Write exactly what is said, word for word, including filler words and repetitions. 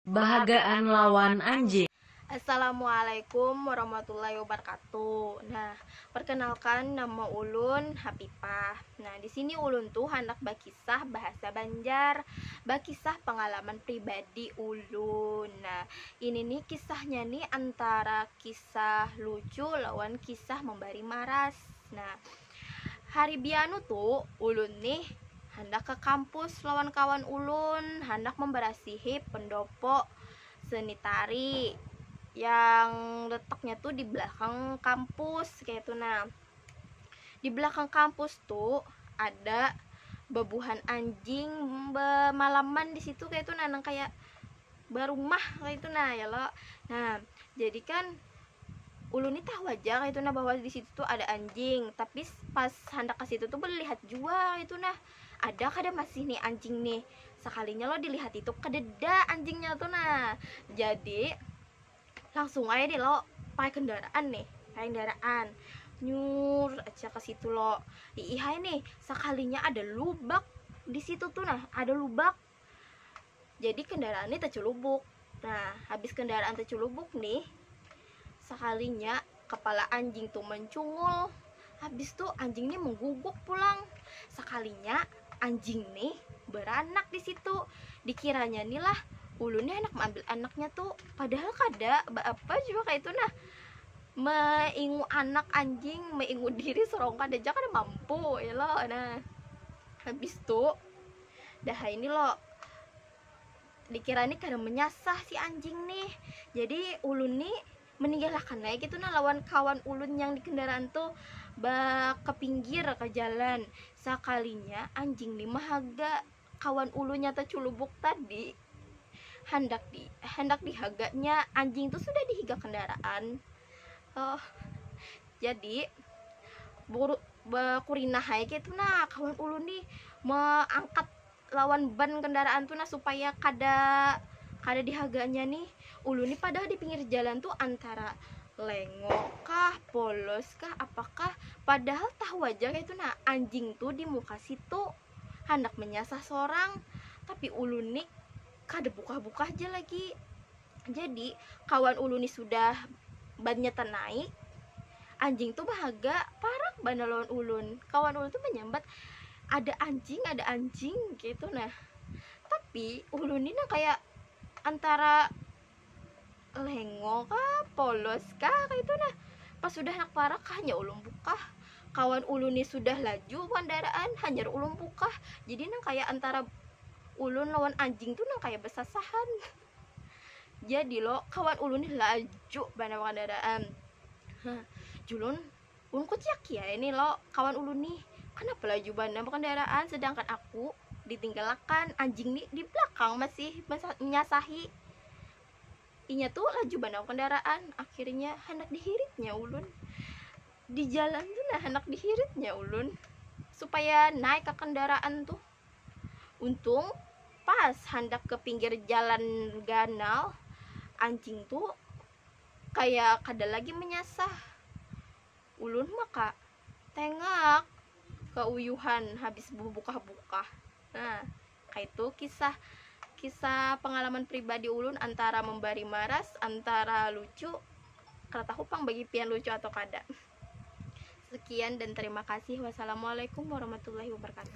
Bahagaan lawan anjing. Assalamualaikum warahmatullahi wabarakatuh. Nah, perkenalkan, nama ulun Hapipah. Nah, di sini ulun tuh hendak bakisah bahasa Banjar, bakisah pengalaman pribadi ulun. Nah, ini nih kisahnya nih antara kisah lucu lawan kisah membari maras. Nah, hari bianu tuh ulun nih hendak ke kampus lawan kawan ulun, hendak memberasihi pendopo seni tari yang letaknya tuh di belakang kampus kayak itu. Nah, di belakang kampus tuh ada bebuhan anjing bemalaman di situ kayak itu, nah, nang kayak berumah kayak itu, nah, ya lo. Nah, jadi kan ulun nih tahu aja kayak itu, nah, bahwa di situ tuh ada anjing, tapi pas hendak ke situ tuh melihat jua kayak itu, nah, ada kada masih nih anjing nih. Sekalinya lo dilihat itu, kededa anjingnya tuh, nah. Jadi langsung aja deh lo pakai kendaraan nih, pakai kendaraan nyur aja ke situ lo. Ih, hai nih, sekalinya ada lubak di situ tuh, nah, ada lubak. Jadi kendaraan ini tercelubuk. Nah, habis kendaraan tercelubuk nih, sekalinya kepala anjing tuh mencungul. Habis tuh anjing nih mengguguk pulang. Sekalinya anjing nih beranak di situ. Dikiranya nih lah ulun nih hendak mengambil anaknya tuh, padahal kada, apa juga kayak itu, nah, meingu anak anjing, meingu diri sorang kada aja, kada mampu ya lo. Nah, habis tuh dah ini lo, dikira nih kada menyasah si anjing nih. Jadi ulun nih meninggalkan aja gitu, nah, lawan kawan ulun yang di kendaraan tuh ba ke pinggir ke jalan. Sekalinya anjing nih mahaga kawan ulun yang tercelubuk tadi, hendak di hendak dihaganya anjing tuh sudah dihiga kendaraan. Oh, jadi buru bakurinah aja gitu, nah, kawan ulun nih meangkat lawan ban kendaraan tuh, nah, supaya kada kada dihaganya nih. Ulun nih padahal di pinggir jalan tuh antara lengok kah, polos kah, apakah, padahal tahu aja kayak itu, nah, anjing tuh di muka situ hendak menyasah sorang, tapi ulun nih kada bukah-bukah aja lagi. Jadi kawan ulun nih sudah bannya naik, anjing tuh bahaga parak bana lawan ulun. Kawan ulun tuh menyambat ada anjing, ada anjing gitu, nah, tapi ulun nih, nah, kayak antara lengok kah, polos kah kayak itu, nah, pas sudah nak parak hanya ulun bukah, kawan ulun nih sudah laju kendaraan, hanyar ulun bukah. Jadi nang kayak antara ulun lawan anjing tuh nang kayak besasahan. Jadi lo, kawan ulun nih laju bana kendaraan. Hah, julun, ulun kuciak ya ini lo, kawan ulun nih, kenapa laju bana kendaraan sedangkan aku ditinggalakan, anjing nih di belakang masih menyasahi. Inya tuh laju bana kendaraan, akhirnya hendak dihiritnya ulun di jalan tuh, nah, hendak dihiritnya ulun supaya naik ke kendaraan tuh. Untung pas hendak ke pinggir jalan ganal, anjing tuh kayak kada lagi menyasah ulun, maka tengak keuyuhan habis bebukah-bukah. Nah, kayak itu kisah kisah pengalaman pribadi ulun antara membari maras, antara lucu. Kada tahu pang bagi pian lucu atau kada. Sekian dan terima kasih. Wassalamualaikum warahmatullahi wabarakatuh.